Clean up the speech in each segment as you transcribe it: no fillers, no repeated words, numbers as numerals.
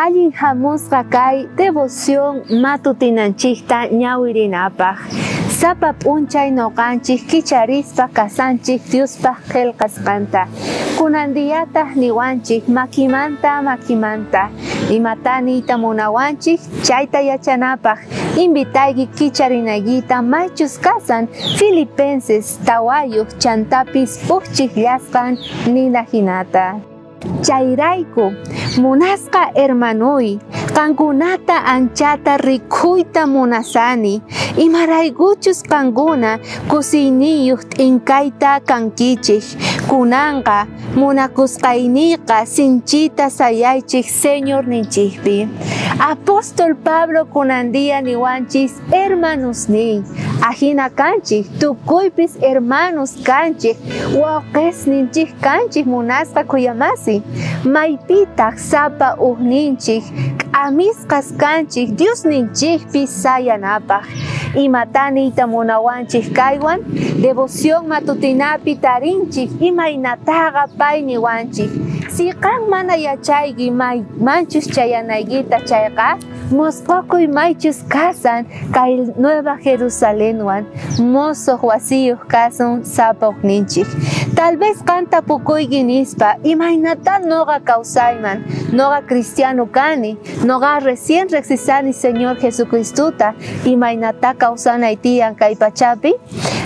Allin hamusqa kay devoción matutinanchikta ñawirinapaq. Sapa p'unchay noqanchik kicharispa kasanchik Diospaq qillqasqanta. Kunan diyataq niwanchik makimanta makimanta. Imata niyta munawanchik chayta yachanapaq. Invitayki kicharinaykita maychus kasan Filipenses 4 chantapis uqchiqllasqan nina hinata. Chayrayku munasqa hermanuy, qankunata anchata rikuyta munasani, imaraykuchus qankuna kusiyniyuq t'inkayta kankichik, kunanqa munakusqayniqa sinchita sayaychik Señorninchikpi. Apóstol Pablo kunan día niwanchis hermanosniy, ajina kanchik, tukuypis hermanos kanchik, wawqisninchik kanchik munasqa kuyamasi, maypitaq sapa ujninchik, k'amisqas kanchik Diosninchikpi sayanapaq. Imata niyta munawanchik kaywan, devoción matutinapi tarinchik imaynataqa pay niwanchik. Si qan mana yachayki maymanchus chayanaykita chayqa, mosqokuy maychus kasan kay Nueva Jerusalenwan, mosoq wasiyuq kasun sapa ujninchik. Tal vez qan tapukuyki nispa, imaynata noqa kawsayman, noqa cristiano kani, noqa recién riqsisani Señor Jesucristuta, imaynata kawsanay tiyan kay pachapi.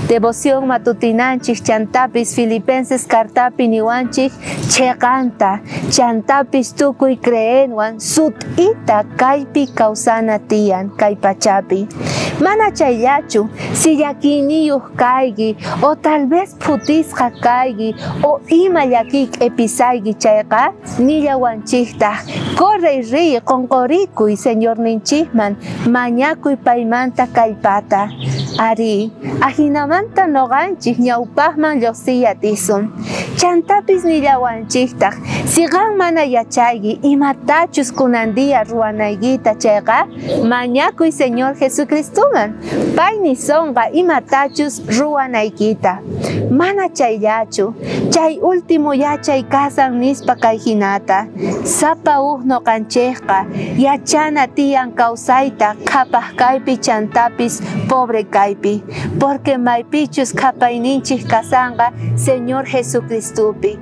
Devoción matutinanchik chantapis Filipenses cartapi niwanchik cheqanta, chantapis tukuy creenwan sut'ita kaypi kawsana tiyan kay pachapi. Mana chayllachu, si llakiyniyuq kayki o tal vez phutisqa kayki o ima llakiy q'episayki chayqa nillawanchiktaq correy riy qonqorikuy Señorninchikman mañakuy paymanta kallpata. Ari, ajinamanta noqanchik ñawpaqman lluqsiy atisun. Chantapis nillawanchiktaq, si qan mana yachayki imatachus kunan día ruwanaykita chayqa, mañakuy Señor Jesucristuman, pay nisonqa imatachus ruwanaykita. Mana chayllachu, chay último yachay kasan nispa kay hinata. Sapa uj noqanchikqa yachana tiyan kawsayta qhapaq kaypi chantapis pobre kaypi, porque maypichus qhapayninchik kasanqa Señor Jesucristupi.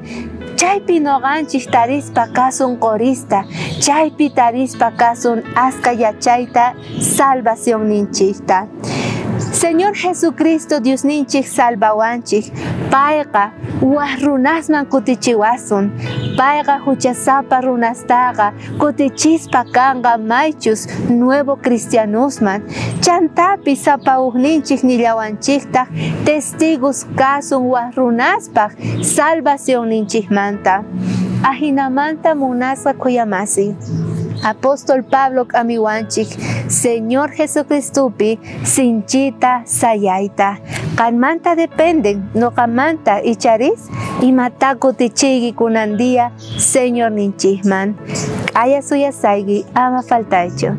Chaypi noqanchik tarispa kasun qorista, chaypi tarispa kasun aska yachayta salvacionninchikta. Señor Jesucristo Diosninchik salvawanchik, payqa waj runasman kutichiwasun, payqa huchasapa runastaqa kutichispa kanqa maychus nuevo cristianosman, chantapis sapa ujninchik nillawanchiktaq testigos kasun waj runaspaq salvacionninchikmanta. Ajinamanta munasqa kuyamasi. Apóstol Pablo k'amiwanchik Señor Jesucristupi sinchita sayayta. Qanmanta dependen, noqamanta icharis, imata kutichiyki kunan día Señorninchikman. K'aya suyasayki ama faltaychu.